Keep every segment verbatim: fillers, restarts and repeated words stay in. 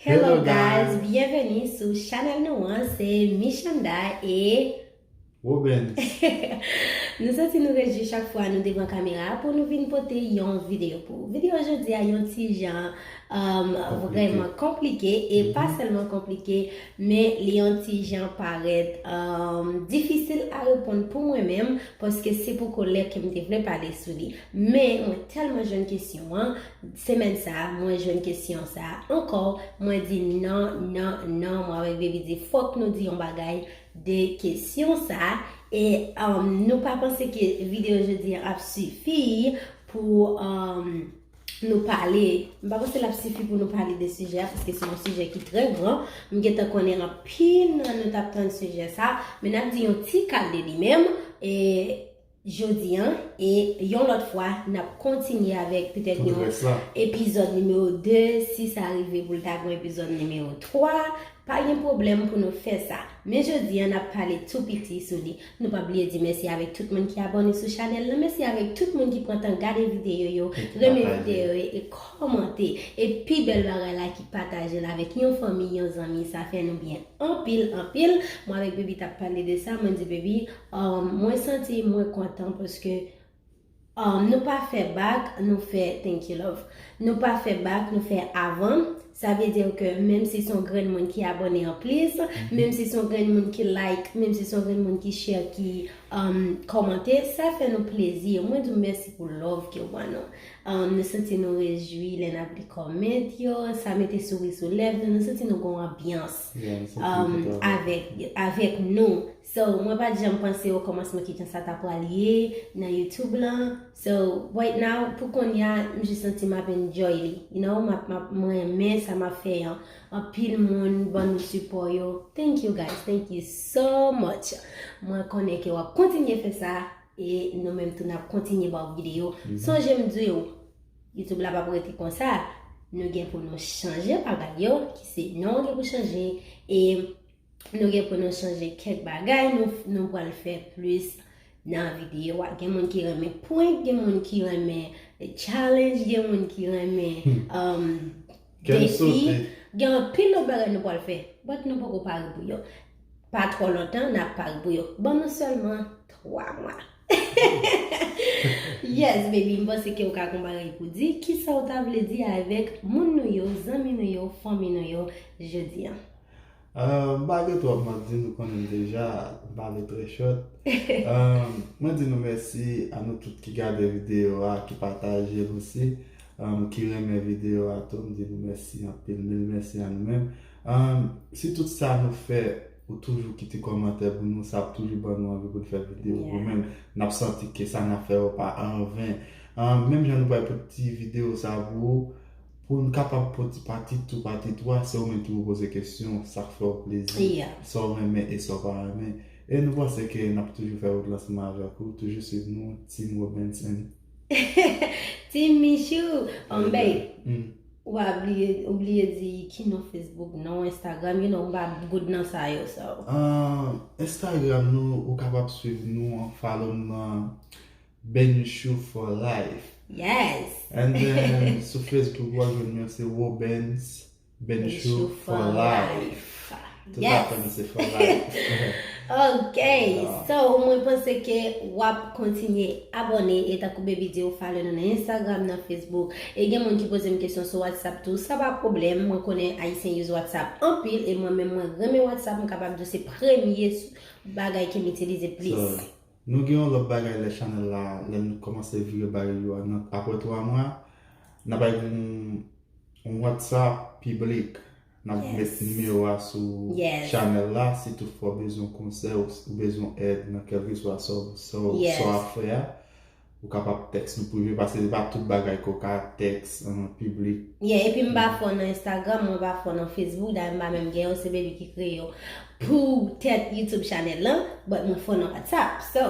Hello guys, byenveni sou chanèl nou an, se Michanda e Wobens. Nou santi nou rejwi chak fwa nou devan kamera a pou nou vin pote yon videyo pou ou. Videyo jodi a yon ti jan um, vrèman konplike e pa sèlman konplike, men li yon ti jan parèt um, difisil a reponn pou mwen menm, paske se poko lè ke m te vle pale sou li. Men mwen tèlman jwenn kesyon an, semèn sa a, mwen jwenn kesyon sa a ankò, mwen di non, non, non, mwen avèk Baby di fòk nou di yon bagay de kesyon sa a. E um, nou pa panse ke videyo jodi a ap sifi pou um, nou pale. M pa panse l ap sifi pou nou pale de sijè a, paske se yon sijè ki trè gran. M gentan konnen anpil nan nou t ap tann sijè sa a, men n ap di yon ti kal de li menm. E jodi a, e yon lòt fwa, n ap kontinye avèk petèt yon epizòd nimewo de, si sa rive pou l ta gen epizòd nimewo twa, pa gen pwoblèm pou nou fè sa. Men jodi a, n ap pale tou piti sou li. Nou pa bliye di mèsi avèk tout moun ki abòne sou chanèl la, mèsi avèk tout moun ki pran tan gade videyo yo, renmen videyo yo e kòmante. E pi bèl bagay la ki pataje l avèk yon fanmi, yon zanmi, sa fè nou byen anpil, anpil. Mwen avèk Baby t ap pale de sa, mwen di Baby, um, mwen santi mwen kontan paske um, nou pa fè bak, nou fè thank you love. Nou pa fè bak, nou fè avan. Sa vle di ke menm si se yon grenn moun ki abòne anplis, menm si se yon grenn moun ki like, menm si se yon grenn moun ki share, ki um, kòmante, sa fè nou plezi. Mwen di w mèsi pou love ke w ban nou. Um, nou santi nou rejwi lè n ap li kòmant yo, sa mete souri sou lèv nou, nou santi nou gon anbyans um, avèk, avèk nou. So, mwen pa t janm panse okòmansman ki jan sa ta pral ye nan YouTube lan. So, right now, pou kounye a, m jis santi m ap enjoy li. You know, m ap, m ap, mwen renmen sa m ap fè an. Anpil moun ban nou sipò yo. Thank you guys, thank you so much. Mwen konnen ke w ap kontinye fè sa e nou menm tou n ap kontinye ba w videyo. Sonje m di w, YouTube la p ap rete konsa. Nou gen pou nou chanje bagay yo, ki se non gen pou chanje. E Nou gen pou nou chanje kèk bagay, nou, nou pral fè plis nan videyo a. Gen moun ki renmen prank, gen moun ki renmen challenge, gen moun ki renmen um, defi. Gen anpil lòt bagay nou pral fè, but nou poko pare pou yo. Pa twò lontan, n ap pare pou yo. Ban nou sèlman twa mwa. Yes, baby, m panse ke w ka gon bagay pou di. Kisa w ta vle di avèk moun nou yo, zanmi nou yo, fanmi nou yo, jodi a? Uh, m pa gen twòp m ap di, nou konnen m deja, m pale trè short. Um, mwen di nou mèsi a nou tout ki gade videyo a, ki pataje l osi, um, ki renmen videyo a tou, m di nou mèsi anpil, mil mèsi a nou menm. Um, si tout sa nou fè, ou toujou kite kòmantè pou nou, sa ap toujou ban nou anvi pou n fè videyo pou menm. N ap santi ke sa n ap fè yo pa anven. Um, menm jan nou pral pote ti videyo sa pou ou, pou n kapab pote pati two, pati twa, se ou menm ki pou poze kesyon, sa k fè w plezi, sa w renmen e sa w pa renmen. E nou panse ke n ap toujou fè wout la ansanm avèk ou, toujou swiv nou, Team Robinson. Team Michou, um, babe, ou pa bliye, ou bliye di ki non Facebook, non Instagram, you know, m pa good nan sa yo, so. Ah, Instagram nou, ou kapab swiv nou, follow m nan Benichou for life. Yes. And then sou Facebook ou a jwenn mwen se Wobens Benichou for life. Tout afè nou se for life. Ok, so mwen panse ke w ap kontinye abòne e tankou Baby di ou follow nou nan Instagram, nan Facebook. E gen moun ki poze m kesyon sou WhatsApp tou, sa pa pwoblèm. Mwen konnen Ayisyen use WhatsApp anpil e mwen menm mwen renmen WhatsApp, m kapab di w se premye bagay ke m itilize plis. Nou gen yon lòt bagay lè chanèl la, lè nou kòmanse vire bagay yo a nan apre twa mwa, n ap gen yon WhatsApp piblik. N ap met nimewo a sou chanèl la, si toutfwa w bezwen konsèy, ou bezwen èd nan kèlkeswa sa w ap fè a, ou kapab tèks nou prive, paske se pa tout bagay ke w ka tèks an piblik. Yeah, epi m pa fò nan Instagram, mwen pa fò nan Facebook, dayè m pa menm gen yo, se Baby ki kreye yo. pou tèt YouTube channel lan, but mwen fò nan WhatsApp. So,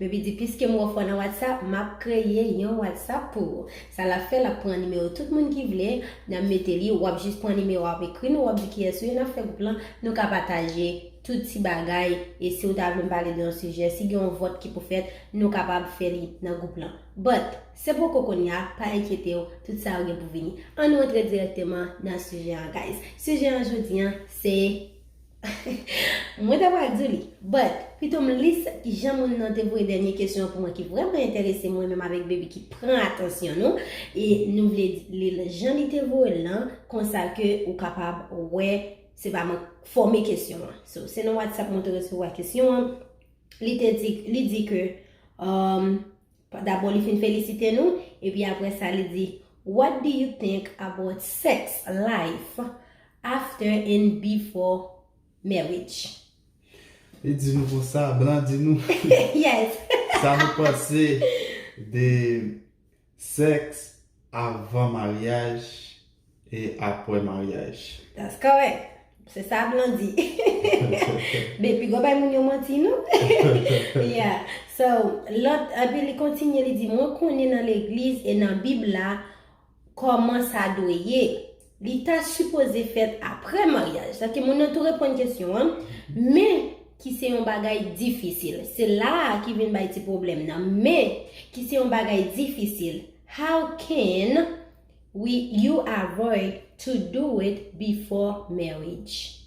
baby di, piske m wè w fò nan WhatsApp, m ap kreye yon WhatsApp pou ou. Sa l ap fè, l ap pran nimewo tout moun ki vle, n ap mete li, w ap jis pran nimewo a, w ap ekri nou, w ap di kiyès ou ye, n ap fè gwoup lan, nou ka pataje tout ti bagay, e si w ta vle m pale de yon sijè, si gen yon vòt ki pou fèt, nou kapab fè li nan gwoup lan. But, se poko kounye a, pa enkyete w, tout sa yo gen pou vini. Ann nou antre dirèkteman nan sijè an, guys. Sijè an jodi an, se Mwen ta pral di w li, but pito m li s- jan moun nan te voye dènye kesyon an pou mwen ki vrèman enterese mwen menm avèk baby ki pran atansyon nou, e nou vle di li l jan li te voye l lan, konsa ke ou kapab wè se pa mwen k fòme kesyon an. So, se nan WhatsApp mwen te resevwa kesyon an. Li te di, li di ke, um, dabò li fin felisite nou, epi apre sa li di, "What do you think about sex life after and before marriage?" Li di nou konsa, Blan di nou. Yes. Sa nou panse de sèks avan maryaj e apre maryaj? That's correct. Se sa Blan di. Men pi gwo bay moun yo manti nou. Yeah. So, lòt, epi li kontinye, li di, "Mwen konnen nan legliz e nan Bib la, kòman sa dwe ye. Li ta sipoze fèt apre maryaj." Sa ke moun nan tou reponn kesyon an. Men ki se yon bagay difisil. Se la a ki vin bay ti pwoblèm nan. Men ki se yon bagay difisil. How can we you avoid to do it before marriage?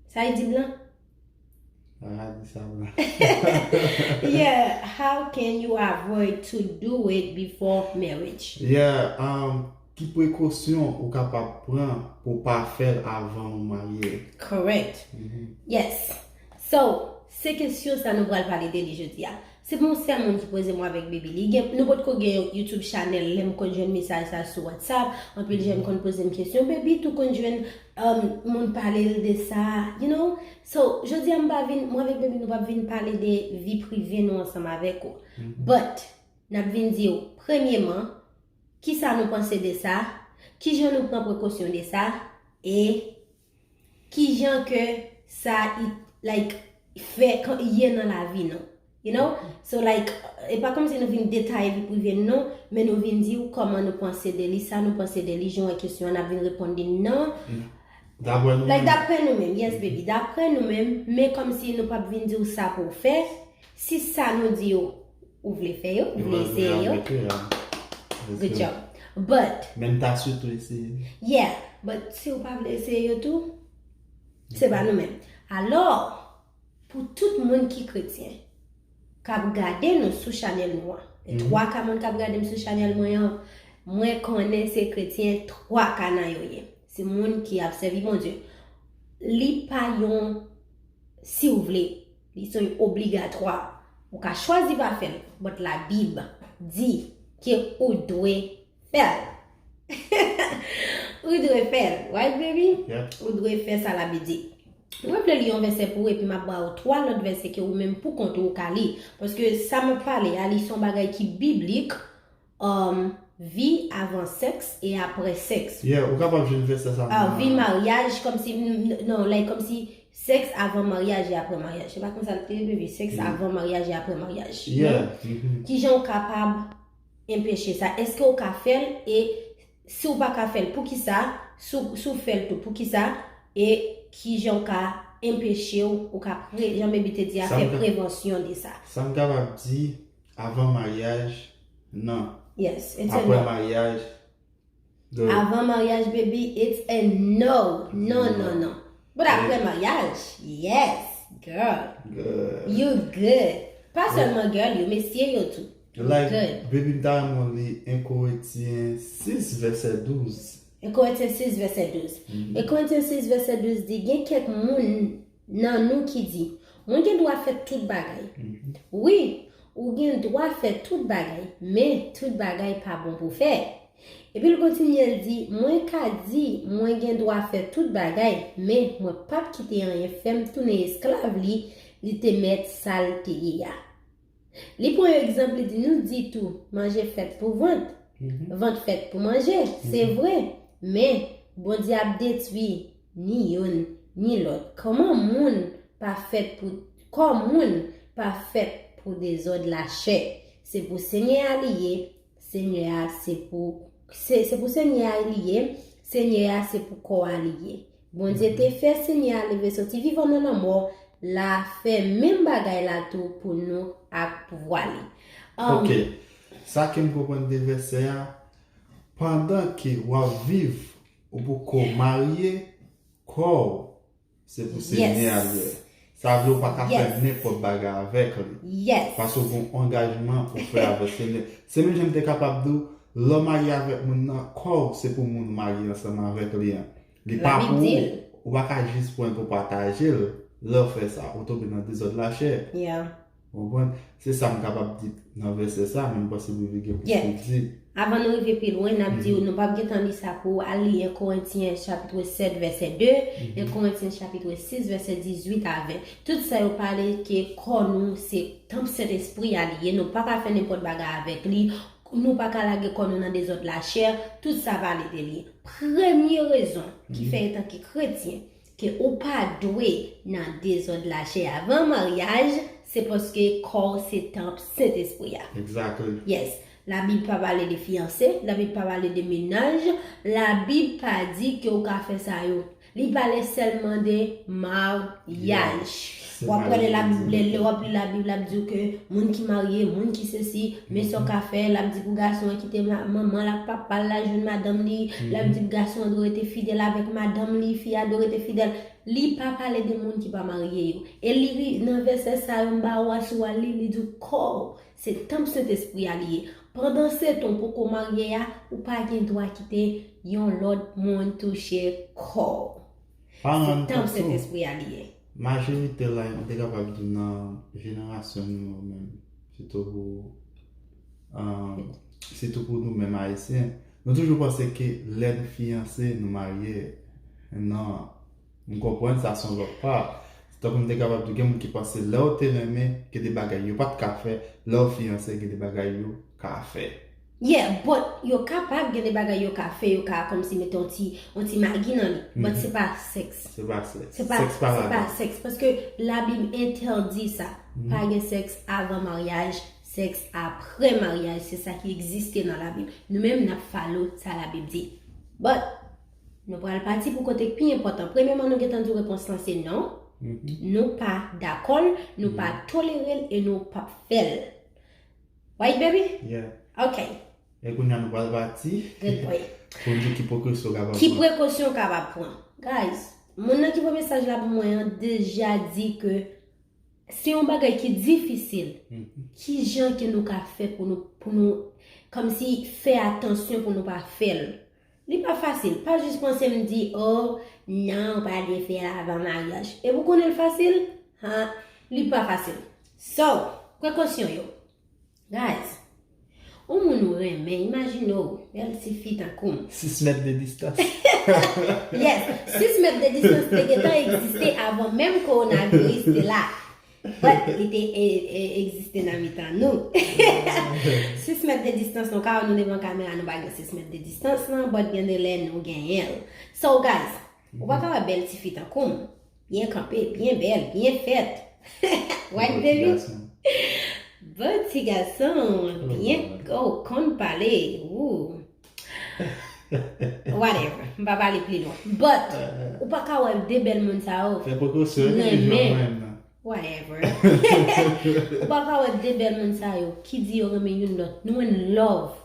Sa e di Blan? Aradi sa Blan. Yeah, how can you avoid to do it before marriage? Yeah, um, ki prekosyon ou kapab pran pou pa fè l avan ou marye? Correct. Mhm. Yes. So, se kesyon sa nou pral pale de li jodi a. Se pou yon sèl moun ki poze mwen avèk baby li. Gen, nou potko gen yon YouTube channel, lè m konn jwenn mesaj sa sou WhatsApp, anpil jèn konn poze m kesyon, baby tou konn jwenn um, moun pale l de sa, you know. So, jodi a m pa vin, mwen avèk baby nou p ap vin pale de vi prive nou ansanm avèk ou. But, n ap vin di w, premyeman, kisa nou panse de sa, kijan nou pran prekosyon de sa, e kijan ke sa, like, fè, ye nan lavi nou. You know? So, like, e pa kòmsi nou vin detaye vi prive n non, men nou vin di w kòman nou panse de li, sa nou panse de li, jan w wè kesyon an, n ap vin reponn li nan. Daprè nou Like, menm. Daprè nou menm, yes, baby. Daprè nou menm, men kòmsi nou p ap vin di w sa pou w fè. Si sa nou di w, ou vle fè yo, ou vle eseye yo. Good job. But, Men m ta swete w eseye. Yeah, but si w pa vle eseye yo tou, se pa nou menm. Alò, pou tout moun ki kretyen, k ap gade nou sou chanèl nou an, e twa ka moun k ap gade m sou chanèl mwen an, mwen konnen se kretyen twa ka nan yo ye. Se moun ki ap sèvi Bondye. Li pa yon si w vle, li se yon obligatwa. Ou ka chwazi pa fè l, but Labib di ke ou dwe fè l. Ou dwe fè l, right, baby? Yep. Ou dwe fè sa Labib di. Mwen vle li yon vèsè pou ou, epi m ap ba ou twa lòt vèsè ke ou menm pou kont ou, ou ka li. Paske sa m ap pale a, li se yon bagay ki biblik, um, vi avan sèks e apre sèks. Yeah, ou kapab jwenn vèsè sa Ah, nan- vi maryaj, kòmsi, non, like, kòmsi sèks avan maryaj e apre maryaj. Se pa konsa l te ye, baby. Sèks avan maryaj e apre maryaj. Yeah. Non? Kijan w kapab enpeche sa? Èske w ka fè l? E si w pa ka fè l, poukisa? Si w, si w fè l tou, poukisa? E kijan w ka enpeche w, ou ka pre, jan baby te di a, fè prevansyon de sa? Sa m kapab di, avan maryaj, non. Yes, it's a Apre no. Maryaj, good. Avan maryaj, baby, it's a no. Non, non, non. But apre maryaj, yes, girl. Good. You good. Pa sèlman girl yo, mesye yo tou. Like, Good. Baby, m ta renmen w li en Korentyen sis vèsè douz. En Korentyen sis vèsè douz. En Korentyen sis vèsè douz di, gen kèk moun nan nou ki di, "Mwen gen dwa fè tout bagay." Wi, ou gen dwa fè tout bagay, men tout bagay pa bon pou fè. Epi l kontinye, l di, "Mwen ka di, mwen gen dwa fè tout bagay, men mwen p ap kite anyen fè m tounen esklav li, li te mèt sa l te ye a." Li pran yon egzanp, li di, "Nou di tou, manje fèt pou vant, vant fèt pou manje." Se vre, men Bondye ap detwi ni youn ni lòt. Kòman moun pa fèt pou, kò moun pa fèt pou dezòd lachè. Se pou Senyè a li ye, Senyè a se pou, se, se pou Senyè a li ye, Senyè a se pou kò a li ye. Bondye te fè Senyè a leve soti vivan nan lanmò, l a fè menm bagay la tou pou nou ak pouvwa li. Um, Ok. Sa ke m konprann de vèsè a, pandan ke w ap viv, ou poko marye, kò w, se pou Senyè a li ye. Sa vle ou pa ka fè nenpòt bagay avèk li. Yes. Paske w gen yon angajman ou fè avèk Senyè. Se menm jan m te kapab di w, lè w marye avèk moun nan, kò w se pou moun ou marye ansanm avèk li an. Li pa pou ou. Ou pa ka jis pran l pou pataje l. Lè w fè sa, ou tonbe nan dezòd lachè. Yeah. Ou konprann? Se sa m kapab di nan vèsè sa, men m panse Bebe gen plis pou di. Avan nou rive pi lwen, n ap di w, nou p ap gentan li sa pou w, al li en Korentyen chapit sèt vèsè de, en Korentyen chapit sis vèsè dizuit a ven. Tout sa yo pale ke kò nou se tanp Sentespri a li ye, nou pa ka fè nenpòt bagay avèk li, nou pa ka lage kò nou nan dezòd lachè, tout sa pale de li. Premye rezon ki fè etanke kretyen ke ou pa dwe nan dezòd lachè avan maryaj, se paske kò w se tanp Sentespri a. Exactly. Yes. Labib pa pale de fiyanse, Labib pa pale de mennaj, Labib pa di ke ou ka fè sa yo. Li pale sèlman de maryaj. W ap pale Labib, lè, lè w ap li Labib, l ap di w ke moun ki marye, moun ki sesi, men sa w ka fè, l ap di pou gason an kite manman l ak papa l la jwenn madanm li, l ap di pou gason an dwe rete fidèl avèk madanm li, fi a dwe rete fidèl. Li pa pale de moun ki pa marye yo. E li ri nan vèsè sa yo, m ba w a, si w al li, li di w kò w se tanp Sentespri a li ye. Pandansetan w poko marye a, ou pa gen dwa kite yon lòt moun touche kò w. Se tanp Sentespri a li ye. Majorite la, m te kapab di nan jenerasyon nou yo menm, sitou pou, um, sitou pou nou menm Ayisyen, nou toujou panse ke lè n fiyanse, nou marye. Non. M konprann sa se yon lòt pa. Tankou m te kapab di, gen moun ki panse lè w te renmen, gen de bagay yo pa t ka fè, lè w fiyanse, gen de bagay yo ka fè. Yeah, but yo kapab gen de bagay yo ka fè, yo ka kòmsi mete yon ti, yon ti magi nan li. But se pa sèks. Se pa sèks. Se pa, se pa sèks. Paske Labib entèdi sa. Pa gen sèks avan maryaj, sèks apre maryaj. Se sa ki egziste nan Labib. Nou menm, n ap follow sa Labib di. But, nou pral pati pou kote k pi enpòtan. Premyèman, nou gentan di w repons lan se non. Nou pa dakò l, nou pa tolere l e nou p ap fè l. Right, baby? Yeah. Ok. E kounye a nou pral pati. Good boy. Pou n di ki prekosyon w kapab pran. Ki prekosyon w kapab pran? Guys, moun nan ki voye mesaj la pou mwen an deja di ke se yon bagay ki difisil. Ki jan ke nou ka fè pou nou, pou nou, kòmsi fè atansyon pou nou pa fè l? Li pa fasil. Pa jis panse m di, oh, non, ou pa dwe fè l avan maryaj. E pou konnen l fasil? Ha, li pa fasil. So, prekosyon yo. Guys, yon moun ou renmen, imajine w, bèl ti fi tankou m. Sis mèt de distans. Yes, sis mèt de distans te gentan egziste avan menm kowonaviris te la. But li te e, e, egziste nan mitan nou. Sis mèt de distans, nou ka wè nou devan kamera, nou pa gen sis mèt de distans lan, but gen de lè nou genyen l. So guys, ou pa ka wè bèl ti fi tankou m. Byen kanpe, byen bèl, byen fèt. Right, baby? Bon ti gason, byen, oh, konn pale. Ooh. Whatever. M pa pale pli lwen. But, ou pa ka wè de bèl moun sa yo. Fè prekosyon, ki renmen. Whatever. Ou pa ka wè de bèl moun sa yo ki di yo renmen youn lòt. Nou in love.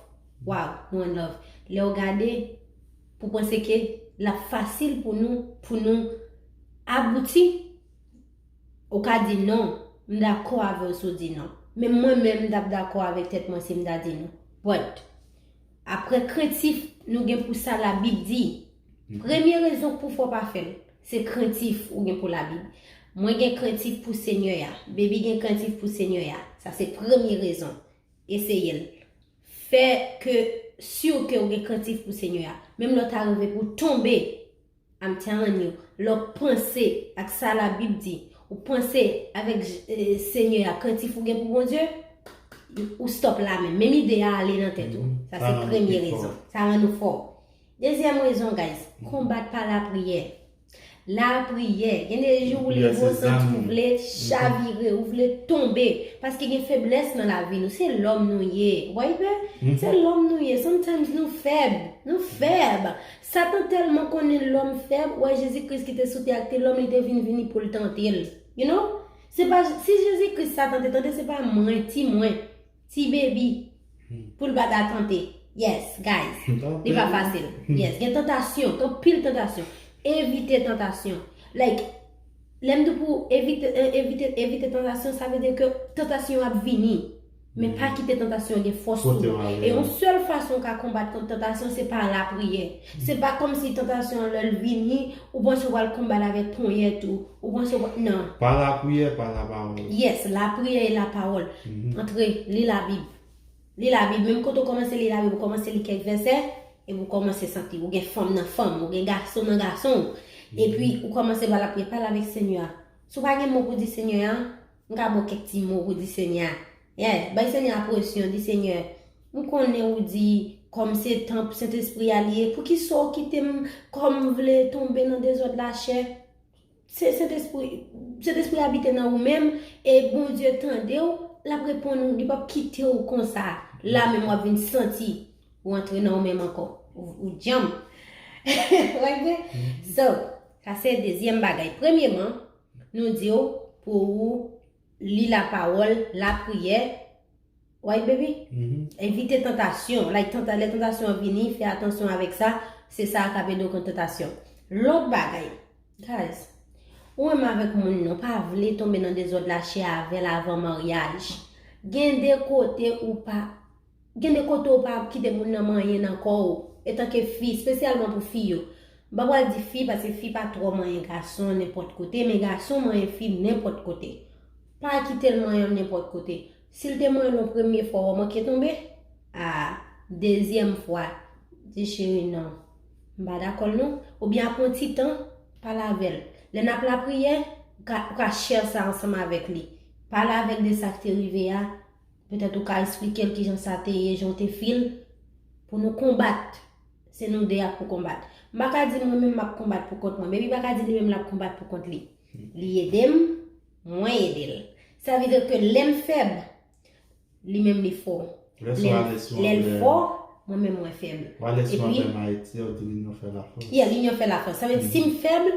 Wow, nou in love. Lè w gade, pou panse ke l ap fasil pou nou, pou nou abouti, ou ka di non, m dakò avè w si w di non. Men mwen menm, m t ap dakò avèk tèt mwen si m ta di non. But, apre krentif nou gen pou sa Labib di, premye rezon k pou fè w pa fè l, se krentif ou gen pou Labib. Mwen gen krentif pou Senyè a. Baby gen krentif pou Senyè a. Sa se premye rezon. Eseye l. Fè ke si ke w gen krentif pou Senyè a. Menm lè w ta rive pou w tonbe, I'm telling you, lè w panse ak sa Labib di, ou panse avèk, eh, Senyè a, krentif ou gen pou Bondye, ou stop la menm. Menm ide a ale nan tèt ou. Sa se premye rezon. Sa rann ou fò. Dezyèm rezon, guys, konbat pa lapriyè. Lapriyè. Gen de jou ou leve, ou santi ou vle chavire, ou vle tonbe. Paske gen feblès nan lavi nou. Se lòm nou ye. Ou wè? Se lòm nou ye. Sometimes nou fèb. Nou fèb. Satan tèlman konnen lòm fèb, ou wè Jezi Kris ki te sou tè a, ki te lòm, li te vin vini pou l tante l. You know? Se pa, si Jezi Kris Satan te tante, se pa mwen, ti mwen, ti baby, pou l pa ta tante. Yes, guys. Li pa fasil. Yes, gen tantasyon, gen anpil tantasyon. Evite tantasyon. Like, lè m di pou evite, eh, evite, evite tantasyon, sa vle di ke tantasyon ap vini. Men pa kite tantasyon gen fòs sou ou. E yon sèl fason w ka konbat kont tantasyon, se pa lapriyè. Se pa kòmsi tantasyon an, lè l vini, ou panse w pral konbat avèk ponyèt ou, ou panse w, non. Pa lapriyè, pa lapawòl. Yes, lapriyè e lapawòl. Antre, li Labib. Li Labib. Menm kote w kòmanse li Labib, ou kòmanse li kèk vèsè, epi ou kòmanse santi ou gen fanm nan fanm, ou gen gason nan gason. Epi ou kòmanse pa lapriyè, pale avèk Senyè a. Si w pa gen mo pou di Senyè a, m ka ba w kèk ti mo pou di Senyè a. Yeah, bay Senyè a presyon, di, Senyè, m konnen ou di, kòm se tanp Sentespri a li ye, poukisa w kite m, kòm m vle tonbe nan dezòd lachè? Se Sentespri, Sentespri abite nan ou menm, e Bondye tande w, l ap reponn ou, li p ap kite w konsa. La menm w ap vin santi ou antre nan ou menm ankò. Ou, ou djanm. Right? So, sa se dezyèm bagay. Premyeman, nou di w pou ou li lapawòl, lapriyè. Right, baby? Evite tantasyon. Like, tanta-, lè tantasyon an vini, fè atansyon avèk sa. Se sa k ap ede w kont tantasyon. Lòt bagay, guys, ou menm avèk moun nan, ou pa vle tonbe nan dezòd lachè avè l avan maryaj. Gen de kote ou pa, gen de kote ou pa ap kite moun nan manyen nan kò w, etanke fi, espesyalman pou fi yo. M pa pral di fi, paske fi pa twò manyen gason nenpòt kote, men gason manyen fi nenpòt kote. Pa kite l manyen w nenpòt kote. Si l te manyen w yon premye fwa, w manke tonbe, a, dezyèm fwa, di, cheri, non, m pa dakò l non. Oubyen apre yon ti tan, pale avè l. Lè n ap lapriyè, ou ka, ou ka share sa ansanm avèk li. Pale avè l de sa k te rive a. Petèt ou ka esplike l kijan sa te ye, jan w te feel, pou nou konbat. Se nou de a pou konbat. M pa ka di mwen menm m ap konbat pou kont mwen. Baby pa ka di li menm l ap konbat pou kont li. Li ede m, mwen ede l. Sa vle di ke lè m fèb, li menm li fò. Lè, lè l fò, mwen menm mwen fèb. Epi, yeah, linyon fè lafòs. Sa vle di si m fèb,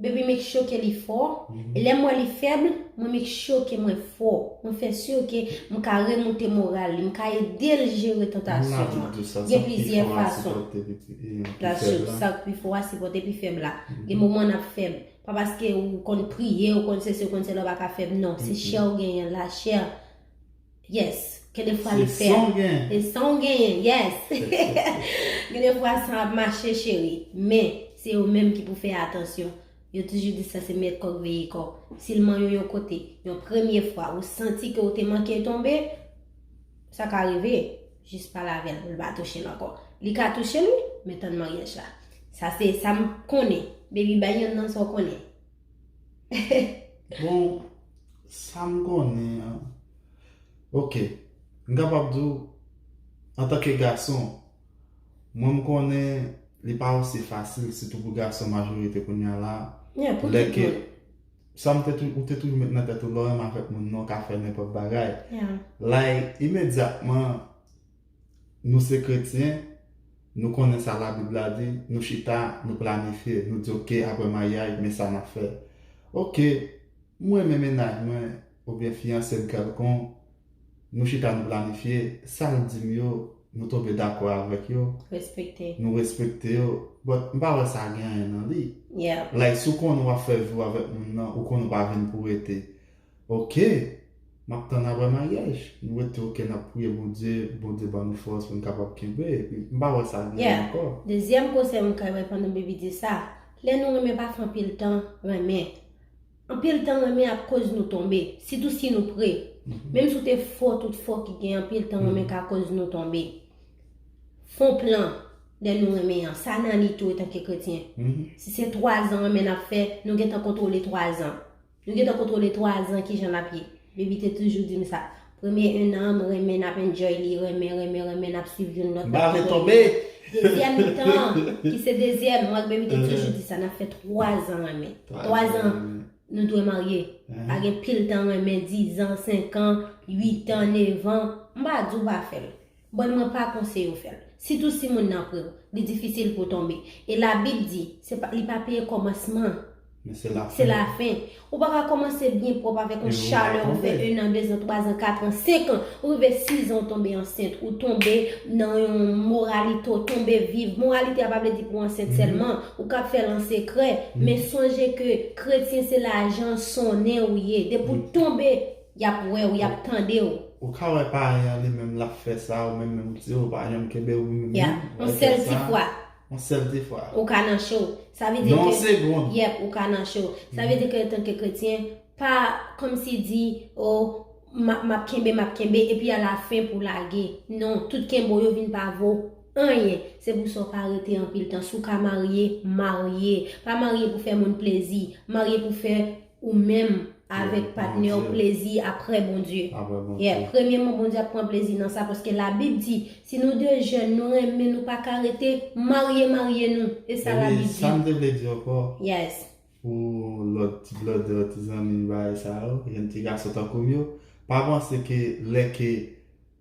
baby make sure ke li fò. E lè m wè li fèb, mwen make sure ke mwen fò. Mwen fè si ke m ka remoute moral li, m ka ede l jere tantasyon an. Gen plizyè fason. Sa k pi fò a sipòte pi fèb la. Gen moman n ap fèb. Pa paske ou konn priye, ou konn sesi, ou konn sela, ou pa ka fèb. Non, se chè ou genyen, lachè. Yes. Gen de fwa li fèb. Se san w genyen. Se san w genyen, yes. Gen de fwa san ap mache, cheri. Men, se ou menm ki pou fè atansyon. Yo toujou di sa se mèt kòk veye kò. Si l manyen w yon kote, yon premye fwa, ou santi ke w te manke tonbe, sa ka rive. Jis pale avè l pou l pa touche l ankò. Li ka touche l, wi, men tann maryaj la. Sa se sa m konnen. Baby, bay yonn nan sa w konnen. Bon, sa m konnen an. Ok. M kapab di w, antanke gason, mwen m konnen li pa osi fasil, sitou pou gason majorite kounye a la. Yeah, pou tout moun. Sa m te tou-, ou te toujou met nan tèt ou, lè w renmen avèk moun nan, w ka fè nenpòt bagay. Yeah. Like, imedyatman, nou se kretyen, nou konnen sa Labib la di, nou chita, nou planifye, nou di, ok, apre maryaj, men sa n ap fè. Ok, mwen renmen mennaj mwen, oubyen fiyanse m kèlkonk, nou chita, nou planifye, sa l di m yo, nou tonbe dakò avèk yo. Respekte. Nou respekte yo. But, m pa wè sa gen anyen nan li. Yeah. Like, si w konnen w ap fè vi w avèk moun nan, ou konnen w pa vin pou rete. Ok, m ap tann apre maryaj. Nou rete, ok, n ap priye Bondye, Bondye ban nou fòs pou n kapab kenbe. Epi, m pa wè sa gen ankò. Dezyèm konsèy m ka bay pandan baby di sa, lè nou renmen pa fè anpil tan renmen. Anpil tan renmen ap koz nou tonbe, sitou si nou pre. Menm si w te fò, tout fò ki gen, anpil tan renmen ka koz nou tonbe. Fè yon plan lè nou renmen an. Sa nan li tou etanke kretyen. Si se twa zan renmen n ap fè, nou gentan kontwole twa zan. Nou gentan kontwole twa zan kijan l ap ye. Baby te toujou di m sa. Premye en an, m renmen n ap enjoy li, renmen, renmen, renmen, n ap swiv youn lòt. M pa vle tonbe. Dezyèm mitan, ki se dezyèm, mwen ak Baby te toujou di sa, n ap fè twa zan renmen. Twa zan, nou dwe marye. Pa gen pil tan renmen, diz an, senk an, uit an, nèf an. M pa di w pa fè l. Bon, mwen pa konseye w fè l. Sitou si moun nan pre w, li difisil pou w tonbe. E Labib di, se pa, li pa peye kòmansman. Men se lafen. Se lafen. Ou pa ka kòmanse byen pwòp avèk yon chalè, ou fè en an, de zan, twa zan, kat an, senk an, ou rive sis an, ou tonbe ansent, ou tonbe nan yon moralite, ou tonbe viv. Moralite a pa vle di pou ansent sèlman, ou ka fè l an sekrè, men sonje ke kretyen se lajan sonnen ou ye. Depi w tonbe, y ap wè w, y ap tande w. Ou ka wè paran an li menm l ap fè sa, ou menm menm ou di, ou pa janm kenbe ou menm. Yeah. Yon sèl ti fwa. Yon sèl ti fwa. Ou ka nan cho. Sa vle di ke, yep, ou ka nan cho. Sa vle di ke antanke kretyen, pa kòmsi di, o, m ap, m ap kenbe, m ap kenbe, epi alafen pou lage. Non, tout kenbe w yo vin pa vo anyen. Se pou sa w pa rete anpil tan. Si w ka marye, marye. Pa marye pou fè moun plezi. Marye pou fè ou menm avèk patnè w plezi aprè Bondye. Aprè Bondye. Yeah, premyèman, Bondye ap pran plezi nan sa, paske Labib di, si nou de jèn, nou renmen, nou pa ka rete, marye, marye nou. E sa Labib di. Sa m te vle di ankò, yes, pou lòt ti blòdè, ti zanmi bagay sa yo, jèn ti gason tankou m yo, pa panse ke lè ke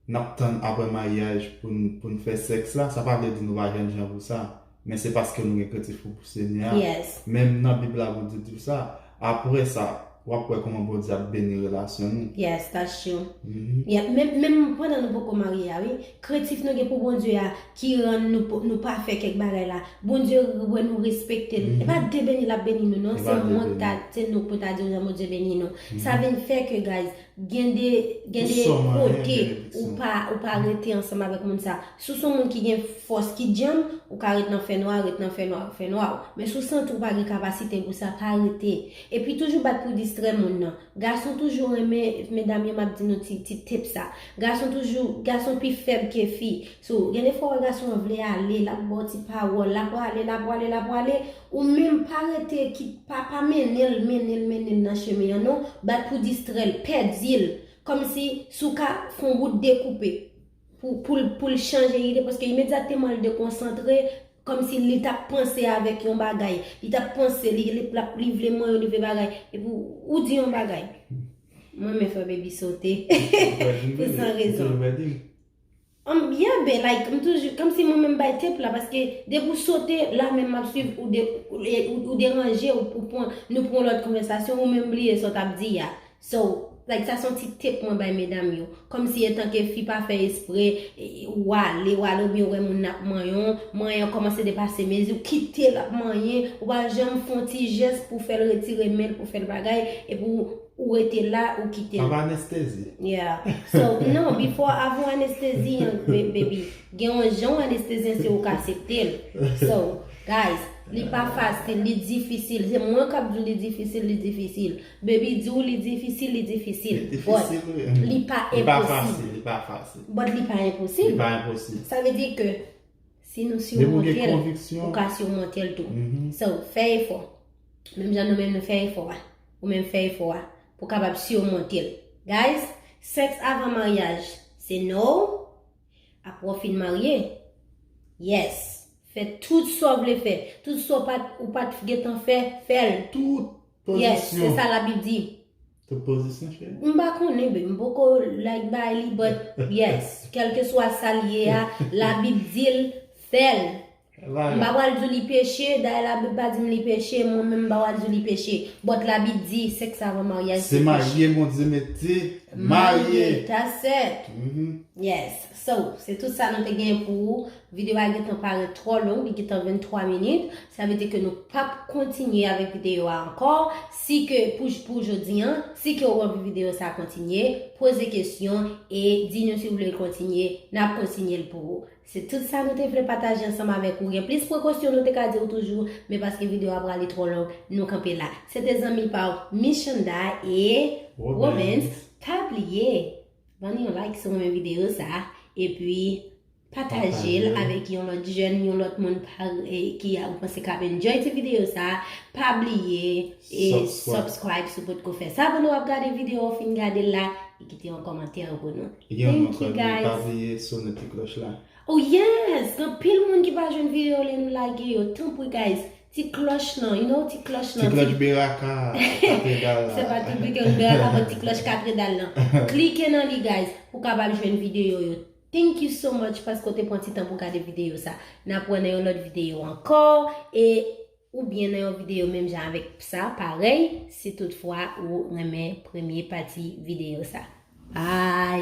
n ap tann aprè maryaj pou n, pou n fè sèks la, sa pa vle di nou pa jènjan pou sa. Men se paske nou gen krentif pou, pou Senyè a. Yes. Menm nan Bib la, Bondye di w sa. Aprè sa, w ap wè kòman Bondye ap beni relasyon nou. Yes, that's true. Yeah, menm, menm pandan nou poko marye a, wi, krentif nou gen pou Bondye a ki rann nou, nou pa fè kèk bagay la. Bondye wè nou respekte l. E pa de beni l ap beni nou, non. Se mwen ki ta, se nou pou ta di w jan Bondye beni nou. Sa vin fè ke, guys, Gen de, gen de kote ou pa, ou pa rete ansanm avèk moun sa. Si w se yon moun ki gen fòs, ki djanm, ou ka ret nan fènwa, ret nan fènwa, fènwa. Men si w santi w pa gen kapasite pou sa, pa rete. Epi toujou bat pou distrè moun nan. Gason toujou renmen, medam yo, m ap di nou ti, ti tip sa. Gason toujou, gason pi fèb ke fi. So, gen de fwa w wè gason an vle ale, l ap ba w ti pawòl, l ap prale, l ap prale, l ap prale. Ou menm pa rete, ki, pa, pa mennen l, mennen l, mennen l nan chemen an, non. Bat pou distrè l, pèdi l. Kòmsi si w ka fè yon bout dekoupe pou, pou l, pou l chanje ide, paske imedyatman l dekonsantre, kòmsi li t ap panse avèk yon bagay. Li t ap panse, li, li, l ap, li vle manyen, li vle bagay. Epi w, ou di yon bagay. Mwen menm fè Baby sote. Pou san rezon. Anbyen, ben, like, m toujou, kòmsi mwen menm bay tep la, paske depi w sote, la menm m ap swiv, ou de-, ou, ou, ou deranje, ou, ou pran, nou pran lòt konvèsasyon, ou menm bliye sa w t ap di a. So, like, sa se yon ti tip mwen bay medam yo. Kòmsi antanke fi pa fè espre, e, ou ale, ou ale, oubyen ou wè moun nan ap manyen w, manyen an kòmanse depase mezi, ou kite l ap manyen, ou pa janm fè yon ti jès pou fè l retire men l, pou fè l bagay, epi ou, ou rete la, ou kite l. Ap anestezi. Yeah. So, non, before, avan anestezi an, ba-, baby, gen yon jan w anestezi an, se ou k aksepte l. So, guys, li pa fasil, li difisil. Se mwen k ap di w li difisil, li difisil. Baby di w li difisil, li difisil. Li difisil, wi. But li pa enposib. Li pa fasil, li pa fasil. But li pa enposib. Li pa enposib. Sa vle di ke si nou sirmonte l, ou ka sirmonte l tou. So, fè efò. Menm jan nou menm nou fè efò a. Ou menm fè efò a. Pou w kapab sirmonte l. Guys, sèks avan maryaj, se no. Apre w fin marye, yes. Fè tout sa w vle fè. Tout sa w pa t, ou pa t gentan fè, fè l. Tout pozisyon. Yes, se sa Labib di. Tout pozisyon, cheri. M pa konnen, baby. M poko like bay li, but yes. Kèlkeswa sa l ye a, Labib di l, fè l. M pa pral di w li peche, dayè Labib pa di m li peche, mwen menm m pa pral di w li peche. But Labib di, sèks avan maryaj se peche. Se marye Bondye mete, marye. Marye, that's it. Yes. So, se tout sa nou te gen pou ou. Videyo a gentan parèt twò long, li gentan venntwa minit. Sa vle di ke nou p ap kontinye avèk videyo a ankò. Si ke pou, pou jodi an, si ke w anvi videyo sa kontinye, poze kesyon e di nou si w vle l kontinye, n ap kontinye l pou ou. Se tout sa nou te vle pataje ansanm avèk ou. Gen plis prekosyon nou te ka di w toujou, men paske videyo a prale twò long, nou kanpe la. Se te zanmi pa w, Michanda e Romans. Pa bliye, ban n yon like si w renmen videyo sa, epi pataje l avèk yon lòt jèn, yon lòt moun pa, e, ki a, ou panse k ap enjoy ti videyo sa. Pa bliye, e, subscribe si w potko fè sa. Pandan w ap gade videyo, w fin gade l la, e kite yon kòmantè pou nou. Thank you, guys. Pa bliye sone ti klòch la. Oh yes, gen pil moun ki pa jwenn videyo lè nou lage yo. Tanpri guys, ti klòch lan, you know, ti klòch Ti lan. klòch beraka, katedral la. Se pa ti klòch beraka, men ti klòch katedral lan. Klike nan li guys, pou kapab jwenn videyo yo. Thank you so much paske w te pran ti tan pou gade videyo sa. N ap wè nan yon lòt videyo ankò e oubyen nan yon videyo menm jan avèk sa, parèy, si toutfwa ou renmen premye pati videyo sa. Bye!